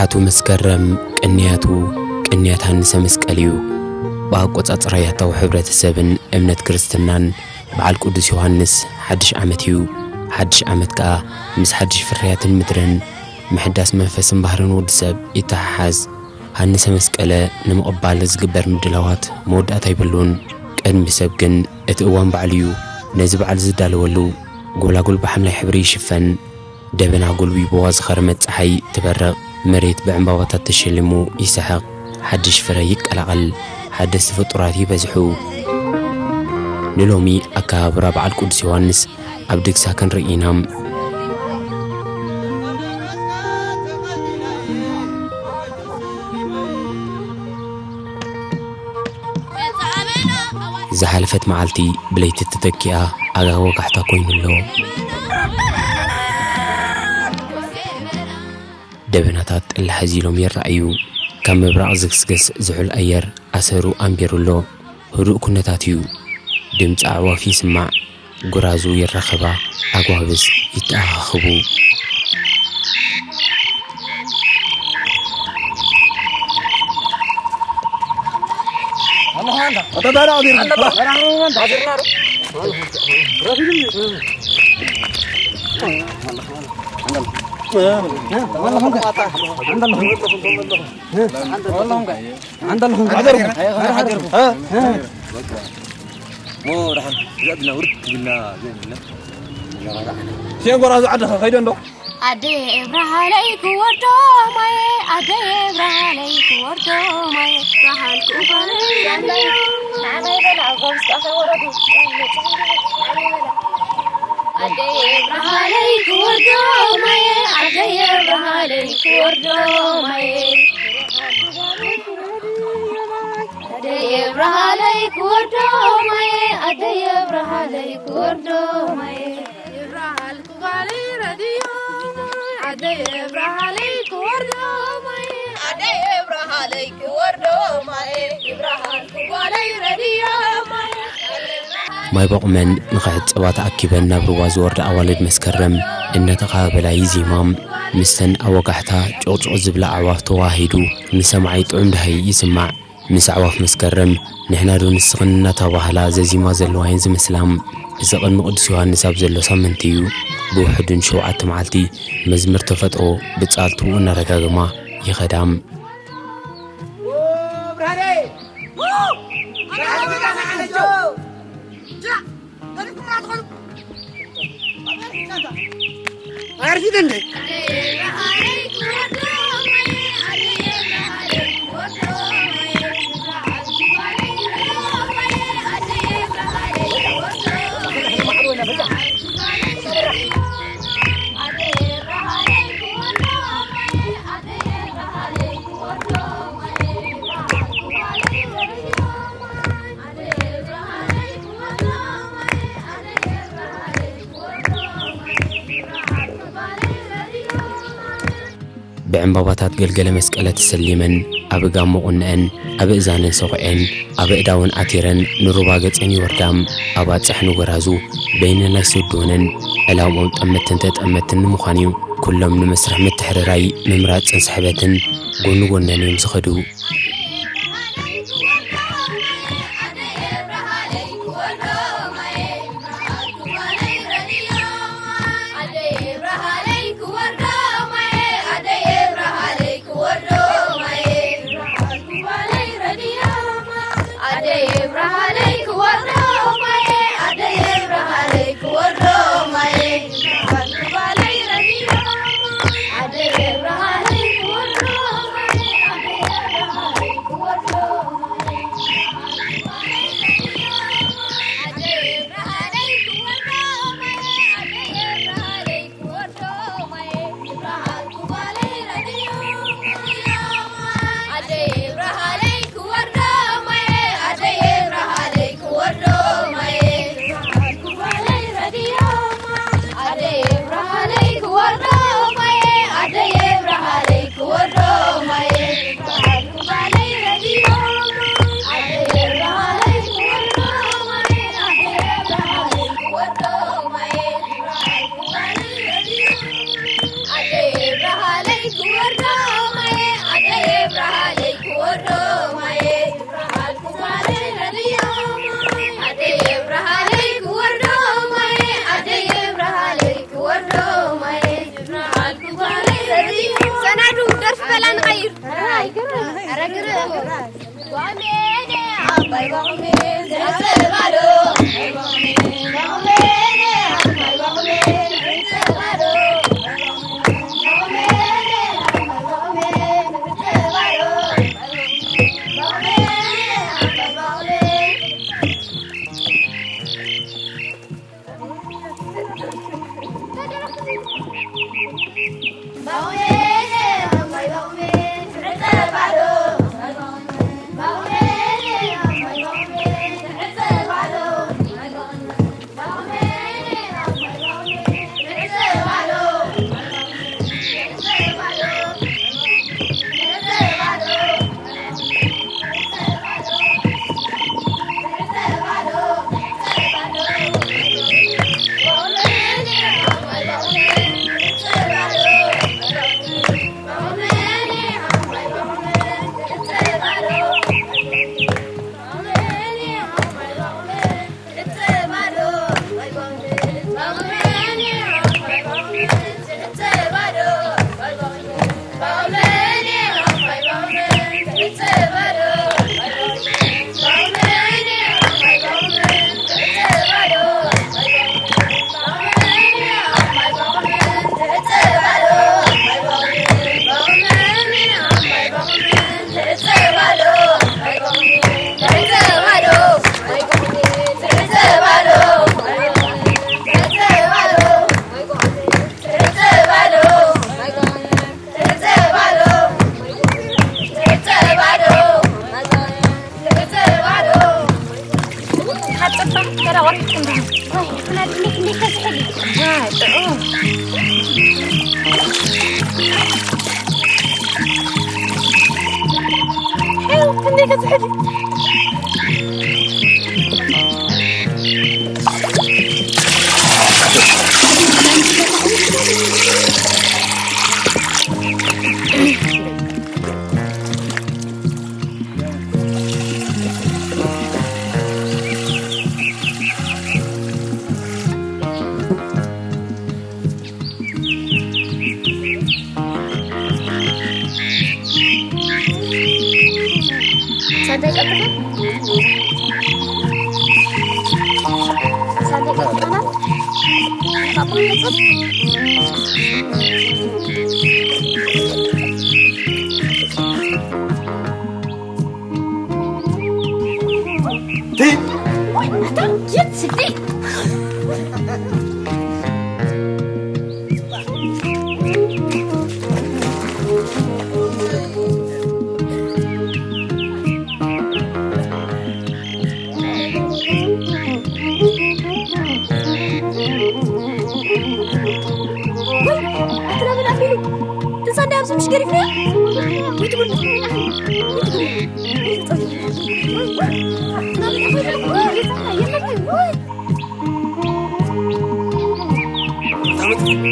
ኣቶ መስከረም ቅንያቱ ቅንያት ሃንሰ መስቀል እዩ። ብኣቆጻጽራ ያታዊ ሕብረተሰብን እምነት ክርስትናን በዓል ቅዱስ ዮሃንስ ሓድሽ ዓመት እዩ። ሓድሽ ዓመት ከኣ ምስ ሓድሽ ፍርያትን ምድርን ምሕዳስ መንፈስን ባህርን ወዲ ሰብ ይተሓሓዝ። ሃንሰ መስቀለ ንምቕባል ዝግበር ምድላዋት መወዳእታ የብሉን። ቅድሚ ሰብ ግን እቲ እዋን በዓል እዩ። ነዚ በዓል ዝዳለወሉ ጎላጉል ብሓምላይ ሕብሪ ይሽፈን። ደበና ጎልቢብዋ ዝኸረመት ጸሓይ ትበርቕ። መሬት ብዕምባባታት ተሸሊሙ ይስሕቕ። ሓድሽ ፍረ ይቀላቐል። ሓደስቲ ፍጡራት ይበዝሑ። ንሎሚ ኣከባብራ በዓል ቅዱስ ዮሃንስ ኣብ ድግሳ ክንርኢ ኢና። ዝሓለፈት መዓልቲ ብለይቲ ተተኪኣ ኣጋ ወጋሕታ ኮይኑ ኣሎ። ደበናታት ጥልሕ ሒዞም ይረኣዩ። ካብ ምብራቕ ዝግስግስ ዝሑል ኣየር ኣሰሩ ኣንቢሩ ኣሎ። ህዱእ ኩነታት እዩ። ድምፂ ኣዕዋፍ ይስማዕ። ጉራዙ ይራኸባ፣ ኣጓብዝ ይተኣኻኸቡ። ሴንጎራ ዝዓድኻ ከይደ እንዶ ኣደይ እብራሃለይ ክወርዶ ማየ ኣደይ እብራሃለይ ክወርዶ ማየ ብርሃን ክእባለይ ኣንደዮ ንዓናይ በላ ኣብ ጋብስካ ከይወረዱ ኣደይ እብራሃለይ ክወርዶ ማየ ኣደይ እብራሃለይ ክወርዶ ማየ ኣደይ እብራሃለይ ክወርዶ ማየ ኣደይ እብራሃለይ ክወርዶ ማየ ይብራሃልኩ ጓለይ ረድዮ ኣደይ እብራሃለይ ክወርዶ ማየ ኣደይ እብራሃለይ ክወርዶ ማየ ይብራሃልኩ ጓለይ ረድዮ ማየ ማይ በቑመን ንኽሕጸባ ተኣኪበን ናብ ሩባ ዝወርዳ ኣዋልድ መስከረም እናተቓባበላ ይዜማ። ምስተን ኣወጋሕታ ጭቕጭቕ ዝብላ ኣዕዋፍ ተዋሂዱ ንሰማዒ ጥዑም ደሃይ ይስማዕ። ምስ ኣዕዋፍ መስከረም ንሕና ዶ ንስኽን እናተባህላ ዘዚማ ዘለዋ እየን ዝመስላ። እዚ ቅድሚ ቅዱስ ዮሃንስ ኣብ ዘሎ ሳምንቲ እዩ። ብውሕዱ ንሸውዓተ መዓልቲ መዝሙር ተፈጥሮ ብጻልቱ እናደጋገማ ይኸዳ። ኣርፊደ እንደ ብዕምባባታት ገልገለ መስቀለ ተሰሊመን ኣብ ጋሞ ቁንዐን ኣብ እዛነን ሰኹዐን ኣብ እዳወን ዓቲረን ንሩባ ገጸን ይወርዳ። ኣባጽሕ ንጎራዙ በይነን ኣይሰድወንን። ዕላምኦም ጠመትን ተጠመትን ንምዃን እዩ። ኩሎም ንመስርሕ ምትሕርራይ ምምራጽን ስሕበትን ጎኒ ጎነን እዮም ዝኸዱ።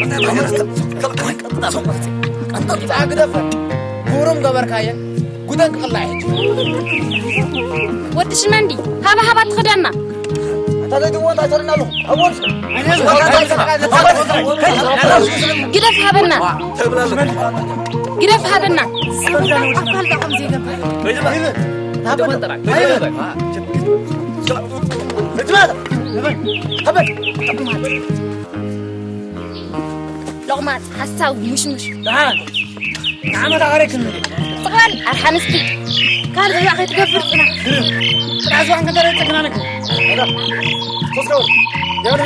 ሳንታይ ቀጥታ ሳንታይ ቀጥታ ግደፈ። ክብሮም ገበርካየን ጉደን ክቕላዕ ሕጂ። ወዲ ሽመንዲ ሃባ ሃባ ትኽደና። እንታ ዘይትብዎ እንታይ ተርና ኣለኹ? ኣብዎም ግደፍ ሃበና። ግደፍ ሃበና። ኣፋልጣ ከም ዘይገብር። ሎቕማጽ ሓሳዊ ሙሽሙሽ። ንዓመት ኣኸረክን። ጥቕላል ኣርሓ ንስኪ። ካልእ እዛ ከይትገብር ጽና። ግርም። ጥራሕ ዝዋን ከተረይ ጽግናነክ። ሶስት ከውር። የውነ።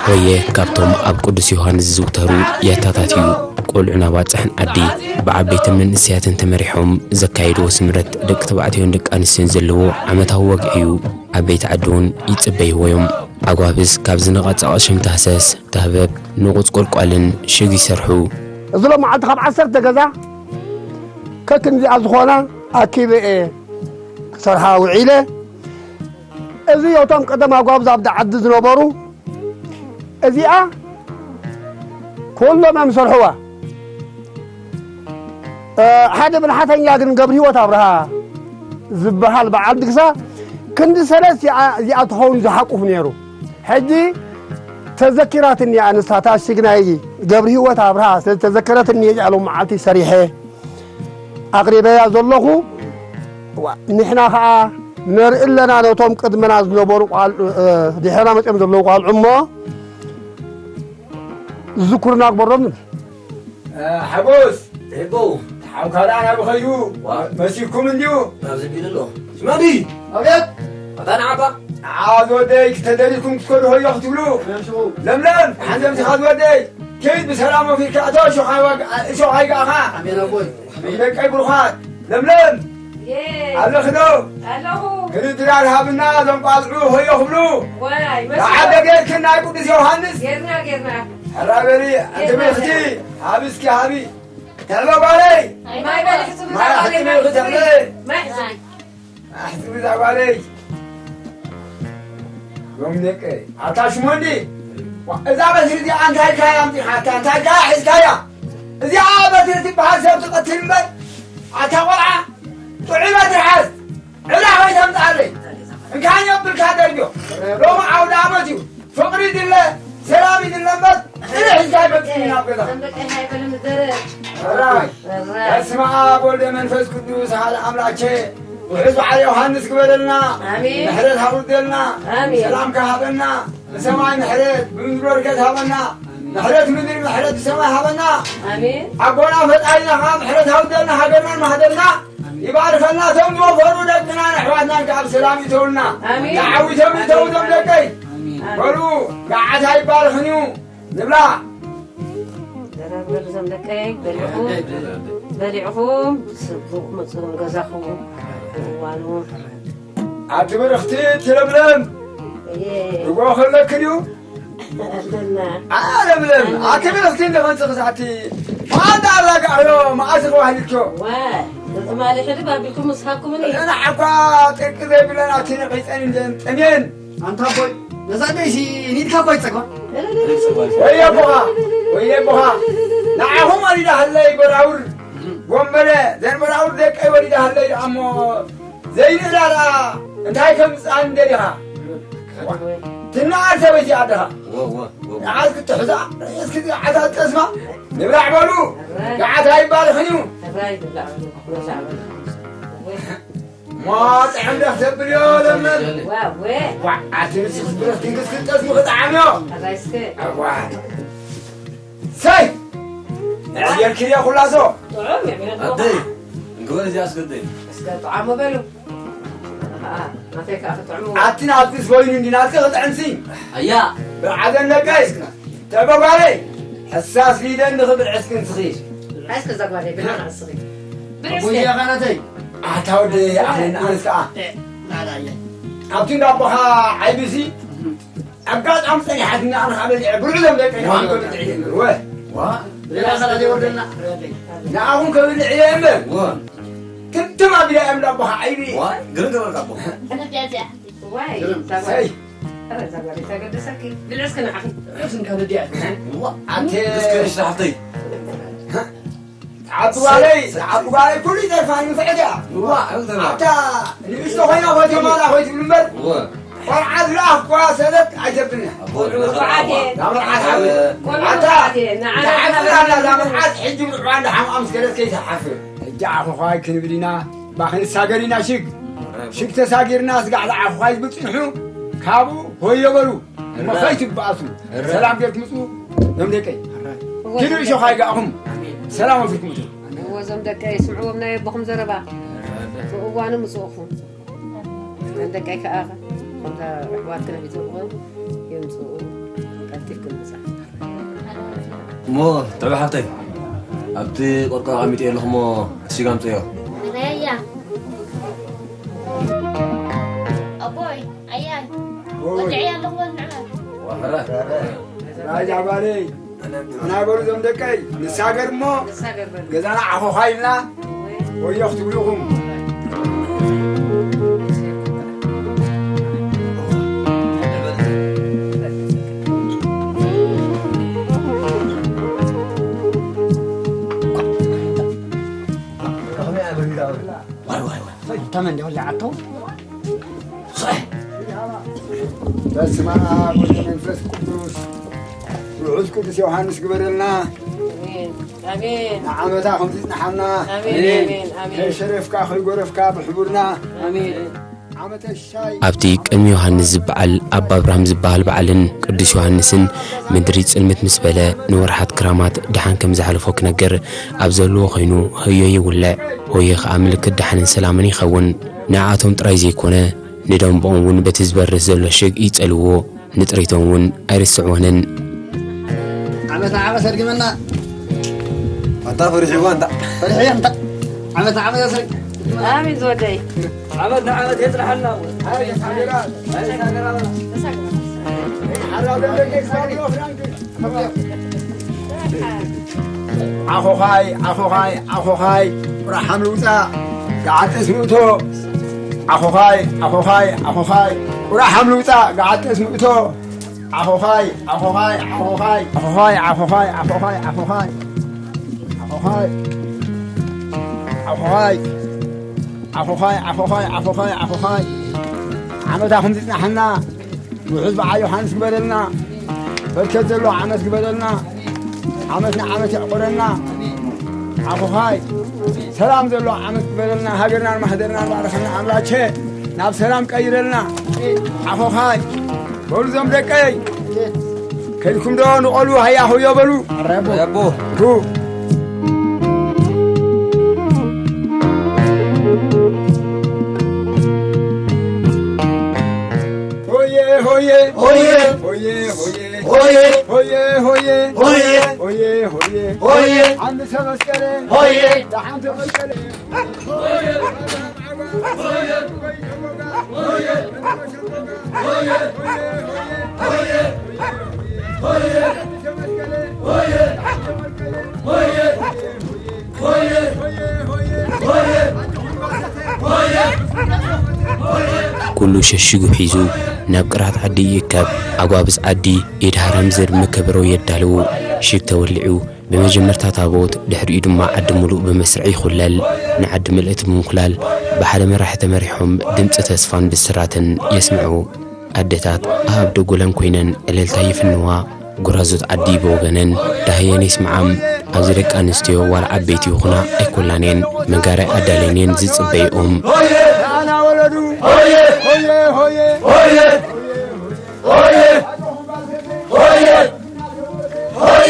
ሆየ ካብቶም ኣብ ቅዱስ ዮሃንስ ዝዝውተሩ ያታታት እዩ። ቆልዑን ኣባጽሕን ዓዲ ብዓበይትን መንእሰያትን ተመሪሖም ዘካየድዎ ስምረት ደቂ ተባዕትዮን ደቂ ኣንስትዮን ዘለዎ ዓመታዊ ወግዒ እዩ። ዓበይቲ ዓዲ እውን ይጽበይዎ እዮም። ኣጓብዝ ካብ ዝነቐጸቐ ሽም ታህሰስ፣ ታህበብ፣ ንቑጽ ቆልቋልን ሽግ ይሰርሑ። እዚ ሎማዓንቲ ካብ ዓሰርተ ገዛ ከክንዚኣ ዝኾና ኣኪበ እየ ክሰርሓ ውዒለ። እዚ እቶም ቀደም ኣጓብዝ ኣብቲ ዓዲ ዝነበሩ እዚኣ ኩሎም እዮም ዝሰርሕዋ። እ፣ ሓደ ብልሓተኛ ግን ገብረ ህይወት ኣብርሃ ዝበሃል በዓል ድግሳ ክንዲ ሰለስተ እዚኣ፣ እዚኣ ትኸውን ዝሓቁፍ ነይሩ። ሕጂ ተዘኪራትኒ ኣንስታ ታሽግናይ ገብረ ህይወት ኣብርሃ ስለ ዝተዘከረትኒ እዚኣ ሎም መዓልቲ ሰሪሐ ኣቕሪበያ ዘለኹ። ዋ፣ ንሕና ኸዓ ነርኢ ኣለና ነቶም ቅድመና ዝነበሩ ቋል-፣ እ፣ ድሕረና መፅኦም ዘለዉ ቋልዑ እሞ ዝዝክሩና ግበሮም ንብል። እ፣ ሓጎስ፣ ሄቦ፣ ሓውካ ደኣ ናበይ ኸይዱ? ዋ። መሲኩም እንድዩ። ኣብዚ ቢሉ ኣሎ። ሽማዲ! ኣቤት! ኣታ ንዓኻ? ንዓ ዝወደይ፣ ክተደሊኩም ክትከዱ ሆዮ ክትብሉ። ኣሜን ሽሙ። ለምለም፣ ሓንዘም ዝኻ ዝወደይ። ከይድ ብሰላም ወፊርካ እቶ፣ እሾኽ ኣይዋግ-፣ እሾኽ ኣይጋእኻ። ኣሜን ኣቦይ። ደቀይ ብሩኻት። ለምለም፣ ዬ። ኣለኺ ዶ? ኣለኹ። ክንድራ ሃብና፣ እዞም ቋልዑ ሆዮ ክብሉ። ዋይ፣ መሲሉ። ንዓደ ጌርክን ናይ ቅዱስ ዮሃንስ። ጌርና፣ ጌርና። ሕራ በሊ፣ ጌርና፣ ኣንቲ ብርኽቲ፣ ጌርና። ሃቢ እስኪ ሃቢ። ተዕበ ጓለይ። ማይ በሊ፣ ሕስቡ ማይ ዛጓለይ፣ ሕስቡ ማይ ሕስቡ። ተዕበ። ማይ ሕስቡ። ኣሕስቡ ዛጓለይ። ሎም ደቀይ፣ ኣታ ሽሞንዲ፣ ዋ፣ እዛ በትሪ እዚኣ እንታይ ኢልካ ኣምጺኻታ? እንታይ ኢልካ ሒዝካያ? እዚኣ በትሪ ትበሃል ሰብ ትቐትል እምበር፣ ኣታ ቆልዓ፣ ጥዑይ በትሪ ሓዝ። ዕዳ ከይተምጽኣለይ። እንካን የብልካ ደርጆ። ሎሚ ዓውደ ዓመት እዩ። ፍቕሪ ይድለ፣ ሰላም ይድለ እምበር፣ ጥሪ ሒዝካ ኣይመጽእን ናብ ገዛ። ሰንበቀይ ሃይበል ምዘረ። ሕራይ። ሕራይ። በስመ ኣብ ወልደ መንፈስ ቅዱስ ሓደ ኣምላኬ። ውሑስ በዓል ዮሃንስ ግበረልና። ኣሜን። ምሕረት ሃውርደልና። ኣሜን። ሰላምካ ሃበና። ብሰማይ ምሕረት፣ ብምድሪ በረከት ሃበና። ምሕረት ምድሪ፣ ምሕረት ሰማይ ሃበና። ኣሜን። ኣቦና ፈጣሪና ከዓ ምሕረት ሃውርደልና፣ ሃገርናን ማህደርና ይባርከልና። እቶም ዝወፈሩ ደቅናን ኣሕዋትናን ከዓ ብሰላም ይእተውልና። ኣሜን። ተዓዊቶም ይእተው እቶም ደቀይ። ኣሜን። በሉ፣ ገዓት ኣይባርኽን እዩ። ንብላ። ደራርበሉ እዞም ደቀይ፣ በሊዕኹም፣ በሊዕኹም፣ ጽቡቕ መጽኡ ንገዛኹም። እዋኑ። ኣቲ ብርኽቲ፣ እቲ ለምለም፣ እየ። እጎ ከለክን እዩ። ኣንተና። ኣ፣ ለምለም፣ ኣቲ ብርኽቲ እንደኸንጽ ክሳቲ። ማንዳ ኣራጋዕዮ፣ መዓስ ክዋህልክዮ። ዋ፣ ብትማሊ ሕልብ ኣቢልኩም ምስ ሃኩምኒ። እዘን ሓኳ ጥርቂ ዘይብለን ኣቲ ነቒጸን እንደን ጠሜን። ኣንታ ኣቦይ፣ ነዛ ደይሲ ኒድካ እኮ ይጸግባ። ወይ ኣቦኻ፣ ወይ ኣቦኻ። ንዓኹም ወሊዳ ሃለይ በራውር፣ ጎንበረ፣ ዘን በራውር ደቀይ ወሊዳ ሃለይ ደኣ እሞ ዘይንእላ ደኣ እንታይ ከም ዝጻን እንደሊኻ? ትነኣር ሰበይቲ ኣደኻ። ወ፣ ወ፣ ወ። ንዓስ ክትሕዛ፣ እስኪ ዓታት ጠስማ፣ ንብላዕ በሉ። ገዓት ኣይባልኽን እዩ። ሕራይ ብላዕ በሉ፣ ብላዕ በሉ። ማ ጥዕም ዶ ክተብልዮ ለመን? ዋዌ። ዋ፣ ኣቲ ንስኺ ብረኽቲ ክትጠስሚ ክጠዓምዮ። ኣባይስከ። ኣዋ። ሰይ! ንዕየር ክልያ ኩላሶ። ጥዑም እዩ፣ ኣደይ፣ እንግበር እዚኣ ኣስገደይ። እስከ ጥዓሞ በሉ። ኣሃ፣ ናተይ ከኣ ክጥዕሙ። ኣቲ ናትክስ ኮይኑ እንዲ ናትኪ ክጥዕምሲ። ኣያ። ብርዓዘን ደቀይ። ተበጓለይ። ሕሳስ ሊደን ንኽብል ዕስኪ ንስኺ። ዕስኪ እዛ ጓለይ፣ ብልዕ ንስኺ። ብልዕ እስከ። ኣቦይ ያኻናተይ። ኣታ ወደይ፣ ኣኽለን ኣንስ ከኣ። እ፣ ናዳየ። ኣብቲ እንዳ ኣቦኻ ዓይቢሲ፣ ኣጋጣሚ ጸኒሓትና ኣነ ከኣ በሊዐ፣ ብርዑ ዘም ደቀይ ከኣ ዋ። ከብልዕ እየ እምበር። ወ። ዋ። ሌላ ሰላት የወርደና። ንኣኹም ከብልዕ እየ እምበር። ወ። ትምትም ኣቢላ እየ እንዳ ኣቦኻ ዓይቢ። ዋ፣ ግርም ገበርካ ኣቦ። ዋይ፣ ሰይ። ዛጓሪ፣ ዛጓሪ፣ ተገደሰኪ። ብልዕስ ከነዓኺ። ብልዕስ እንካ ነዲያ። ዋ፣ ኣንተ እስከ እሺ፣ ሓፍተይ። ተዓቢ ጓለይ፣ ተዓቢ ጓለይ፣ ኩሉ ይተርፋ፣ ንፍዕት እያ። ዋ፣ ኣንተ ኣታ ንእሽቶ ኮይና፣ ወይ ተማላ፣ ወይ ትብል እምበር። ዋ። ቆልዓ ዝለኣኽ እኳ ሰለት ኣይተብልን እያ። ኣቦ፣ ቆልዑ ርጉዓት እየ። ናብ መርዓት ሓዊ። ቆልዑ ኣታ ርጉዓት እየ። ንዓና ተሓፍር ኣላ፣ እዛ መርዓት ሕጂ ምርዕዋ እንዳሓምኣ ምስ ገለት ከይትሓፍር። ሕጂ ዓኹዃይ ክንብል ኢና፣ ባኽንሳገር ኢና ሽግ። ሽግ ተሳጊርና፣ ስጋዕ ዝዓኹዃይ ዝብል ጽንሑ፣ ካብኡ ሆዮ በሉ። እሞ እረ። ከይትበኣሱ። እረ። ሰላም ጌርኩም ምጹ፣ ዞም ደቀይ። እረ። ኪዱ እሾኻ ይጋእኹም። ኣሜን። ሰላም ኣፍልኩም እቱ። እወ፣ ዞም ደቀይ፣ ስምዕዎም ናይ ኣቦኹም ዘረባ። ብእዋኑ ምጽኡኹም። ዞም ደቀይ ከኣ፣ ከምታ ኣሕዋትክን ሒዞምኹም ይምጽኡ። ቀልጢፍኩም ምጻእ። እሞ፣ ጥዑይ ሓፍተይ፣ ኣብቲ ቆርቆሮ ኣቐሚጠዮ ኣለኹ እሞ፣ እቲ ሽግ ኣምጽእዮ። ምናያ። ኣቦይ፣ ኣያይ፣ ኦይ። ወግዐ ኣለኹ በል ንዕመር። ዋሕረ። ራይ ጃባለይ፣ ንሕና በሉ ዞም ደቀይ፣ ንሳገር እሞ፣ ንሳገር በሉ። ገዛና ዓኾዃ ኢልና፣ ወዮ ክትብሉኹም። ዋይ፣ ዋይ፣ ዋይ። ተመን ደወለ ዓቶ። በስመ ኣብ ወወልድ ወመንፈስ ቅዱስ። ውሑስ ቅዱስ ዮሃንስ ግበረልና። ኣሜን። ኣሜን። ንዓመታ ከምዚ ጽንሓና። ኣሜን፣ ኣሜን፣ ኣሜን። ከይሸረፍካ ከይጎረፍካ ብሕቡርና። ኣሜን። ዓመተ ሻይ። ኣብቲ ቅድሚ ዮሃንስ ዝበዓል ኣባ ኣብርሃም ዝበሃል በዓልን ቅዱስ ዮሃንስን ምድሪ ጽልምት ምስ በለ ንወርሓት ክራማት ደሓን ከም ዝሓለፎ ክነግር ኣብ ዘለዎ ኮይኑ ህዮ ይውልዕ። ሆየ ኸኣ ምልክት ደሓንን ሰላምን ይኸውን። ንኣቶም ጥራይ ዘይኮነ፣ ንደንበኦም እውን በቲ ዝበርህ ዘሎ ሽግ ይጸልዎ፣ ንጥሪቶም እውን ኣይርስዕዎንን። ዓመት ንዓመት ኣድግመና። ኣታ ፈሪሕዋ እንታ። ፈሪሕዋ እንታ። ዓመት ንዓመት ኣስሪ። ኣሜን ዝወደይ። ዓመት ንዓመት የጽንሓና። ኣይ፣ ሓቢራ። ኣይ፣ ሳገራ በላ። ዓኾኻይ፣ ዓኾኻይ፣ ዓኾኻይ፣ ቁራሓም ልውፃእ፣ ገዓጥስ ምእቶ። ዓኾኻይ፣ ዓኾኻይ፣ ዓኾኻይ፣ ቁራሓም ልውፃእ፣ ገዓጥስ ምእቶ። ዓኾኻይ፣ ዓኾኻይ፣ ዓኾኻይ፣ ዓኾኻይ፣ ዓኾኻይ፣ ዓኾኻይ፣ ዓኾኻይ። ዓኾኻይ። ዓኾኻይ። ዓኾኻይ፣ ዓኾኻይ፣ ዓኾኻይ፣ ዓኾኻይ። ዓመታ ከምዚ ጽናሕና። ውሑድ በዓል ዮሃንስ ግበረልና። በርከት ዘሎ ዓመት ግበረልና። ዓመት ንዓመት የዕቆረና። ዓኾኻይ ሰላም ዘሎ ዓመት ግበረልና። ሃገርናን ማሕደርናን ባረኸልና ኣምላቸ። ናብ ሰላም ቀይረልና። ዓኾኻይ በሉ ዞም ደቀይ። ከድኩም ዶ ንቆሉ ሃያ ሆዮ በሉ። ኣረቦ። ኣረቦ። ቱ። ሆየ ሆየ። ሆየ። ሆየ ሆየ። ሆየ። ሆየ ሆየ። ሆየ። ሆየ ሆየ። ሆየ። ዓንዲ ተመስቀለ። ሆየ። ደሓን ተመስቀለ። ኩሉ ሸሽጉ ሒዙ ናብ ቅርዓት ዓዲ ይእከብ። ኣጓብዝ ዓዲ የድሃረም ዘድሚ ከበሮ የዳልዉ። ሽግ ተወሊዑ ብመጀመርታ ታቦት፣ ድሕሪኡ ድማ ዓዲ ምሉእ ብመስርዕ ይኹለል። ንዓዲ ምልእቲ ብምኹላል፣ ብሓደ መራሒ ተመሪሖም ድምጺ ተስፋን ብስራትን የስምዑ። ኣደታት ኣብ ደጎለን ኮይነን ዕልልታ ይፍንዋ። ጎራዙት ዓዲ ብወገነን፣ ዳህየን ይስምዓም። ኣብዚ ደቂ ኣንስትዮ ዋላ ዓበይቲ ይኹና ኣይኮላን እየን፣ መጋረይ ኣዳልየን እየን ዝጽበይኦም። ንኣና ወለዱ! ሆየ! ሆየ! ሆየ! ሆየ! ሆየ! ሆየ! ሆየ!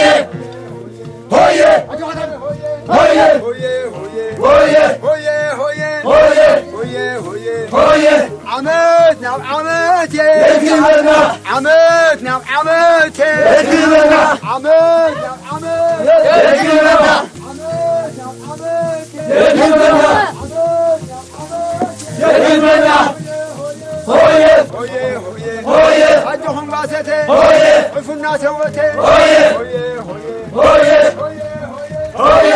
ዓመት ናብ ዓመት የድግመና! ዓመት ናብ ዓመት የድግመና! ዓመት ናብ ዓመት የድግመና! ዓመት ናብ ዓመት የድግመና! ዓመት ናብ ዓመት የድግመና! ሆየ! ሆየ! ሆየ! ሆየ! ኣጆኹም ጓሰተ! ሆየ! ዕፉና ሰወተ! ሆየ! ሆየ! ሆየ! ሆየ! ሆየ!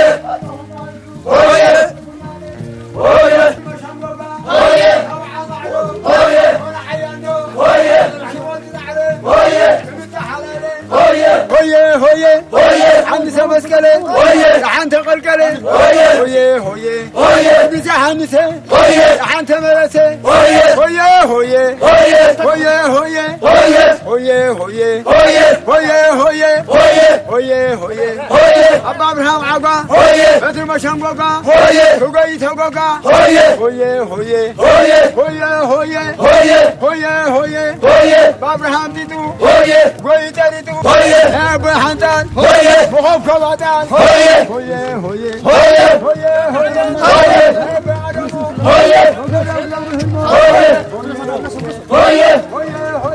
ሆየ! ሆየ! ሆየ! ንሴ ሆየ! ሓንተ መለሴ ሆየ! ሆየ ሆየ ሆየ! ሆየ ሆየ ሆየ! ሆየ ሆየ ሆየ! ሆየ ሆየ ሆየ! ሆየ ሆየ ሆየ! ኣባ ኣብርሃም ዓጓ ሆየ! በትሪ መሸንጎጋ ሆየ! ትጎይ ተጎጋ ሆየ! ሆየ ሆየ ሆየ! ሆየ ሆየ ሆየ! ሆየ ሆየ ሆየ! ኣባ ኣብርሃም ጢጡ ሆየ! ጎይ ጠሪጡ ሆየ! ናይ ኣቦይ ሓንጣል ሆየ! መኾብ ከባጣል ሆየ! ሆየ ሆየ ሆየ! ሆየ ሆየ ሆየ! ሆየ ሆየ ሆየ! ሆየ ሆየ ሆየ!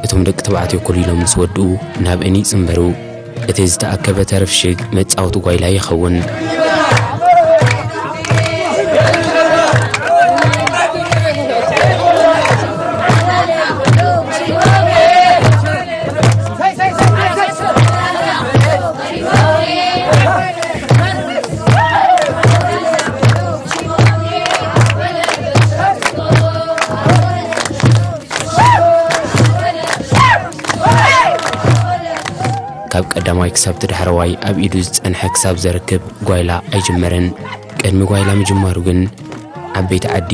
እቶም ደቂ ተባዕትዮ ኮሊሎም ምስ ወድኡ ናብ እኒ ይጽንበሩ። እቲ ዝተኣከበ ተረፍ ሽግ መጻወቲ ጓይላ ይኸውን። ካብ ቀዳማይ ክሳብ እቲ ዳሕረዋይ ኣብ ኢዱ ዝጸንሐ ክሳብ ዘርክብ ጓይላ ኣይጅመርን። ቅድሚ ጓይላ ምጅማሩ ግን ዓበይቲ ዓዲ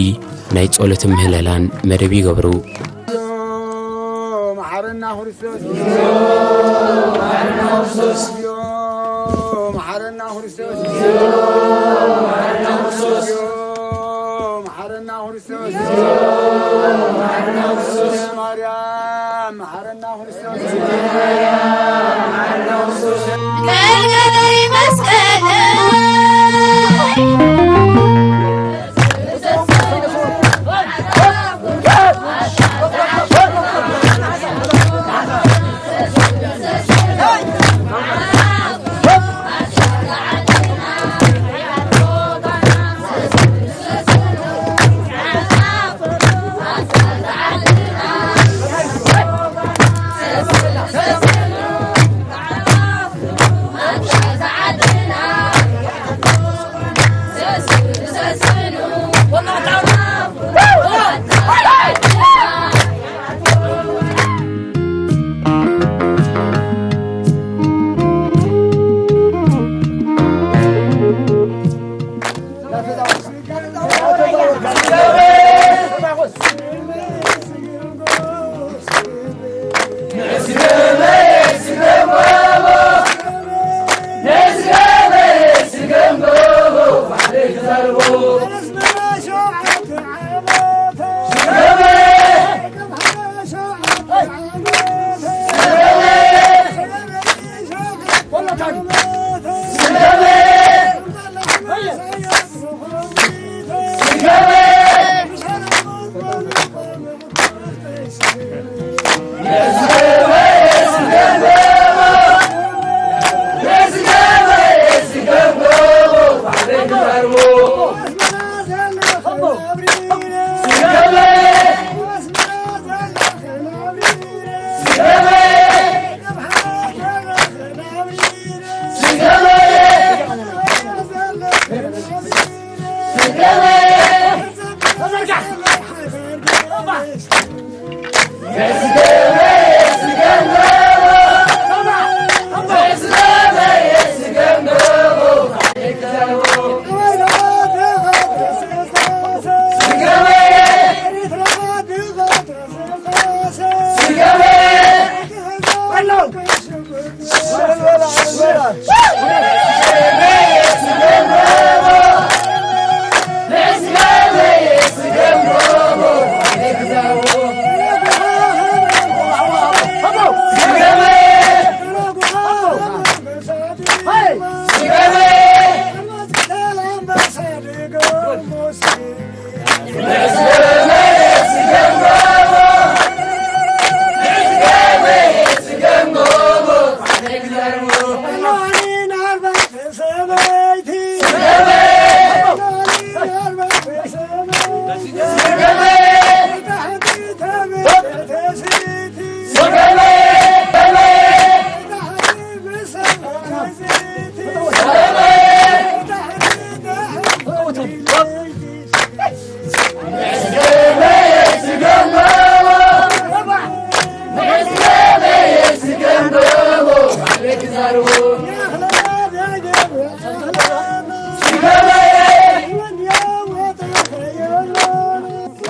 ናይ ጸሎትን ምህለላን መደብ ይገብሩ። መሓረና ክርስቶስ፣ መሓረና ክርስቶስ፣ መሓረና ክርስቶስ፣ ማርያም መሓረና ክርስቶስ። ገልገለይ መስቀለይ።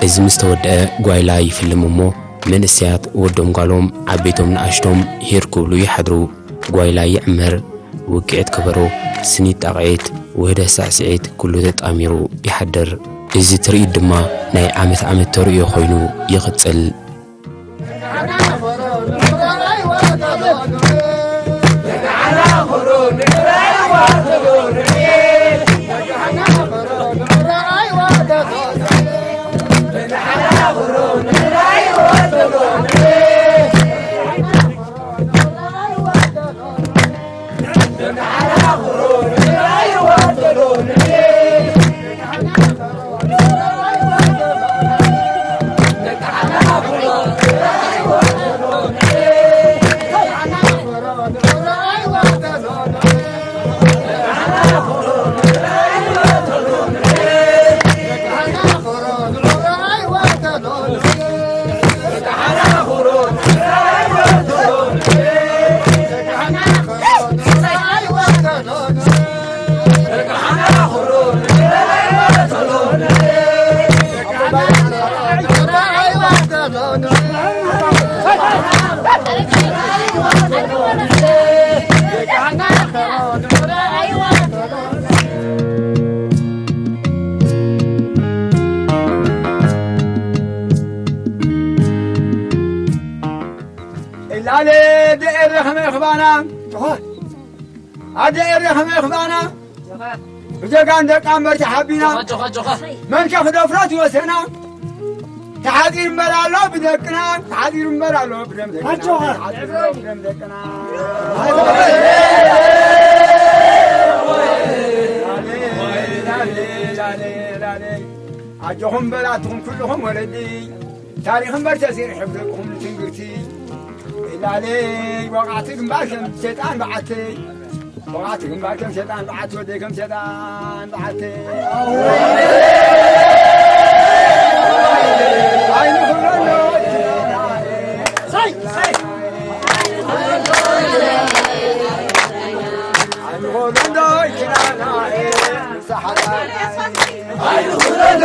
እዚ ምስ ተወድአ ጓይላ ይፍልም እሞ፣ መንእሰያት ወዶም ጓሎም፣ ዓበይቶም ንኣሽቶም ሂር ክብሉ ይሓድሩ። ጓይላ ይዕመር፣ ውቅዒት ከበሮ፣ ስኒት ጣቕዒት፣ ውህደት ሳዕስዒት፣ ኩሉ ተጣሚሩ ይሓድር። እዚ ትርኢት ድማ ናይ ዓመት ዓመት ተርእዮ ኮይኑ ይቕጽል። እላለ ደኤረ ከመይ ክባና? ጆኸ። ኣደ ኤረ ከመይ ክባና? ጆኸ። ብጀጋን ደቂ ኣንበር ተሓቢና። ጆኸ፣ ጆኸ፣ ጆኸ። መን ከ ክደፍሮ ትወሰና? ተሓፂሩ እምበር ኣሎ ብደቅና፣ ተሓፂሩ እምበር ኣሎ ብደም ደቅና። ኣጆኻ። ተሓፂሩ ኣሎ ብደም ደቅና። ኣጆኹም በላትኹም ኩልኹም ወለዲ። ታሪኽ እምበር ተሲሪ ሕብርኩም ትንግርቲ። ኢላለይ ወቃዕቲ ግንባር ከም ሸጣን በዓተይ። ወቃዕቲ ግንባር ከም ሸጣን በዓት ወደይ ከም ሸጣን በዓተይ። ኣይንኽብረሎ። ሳይ፣ ሳይ። ኣይንኽብረሎ።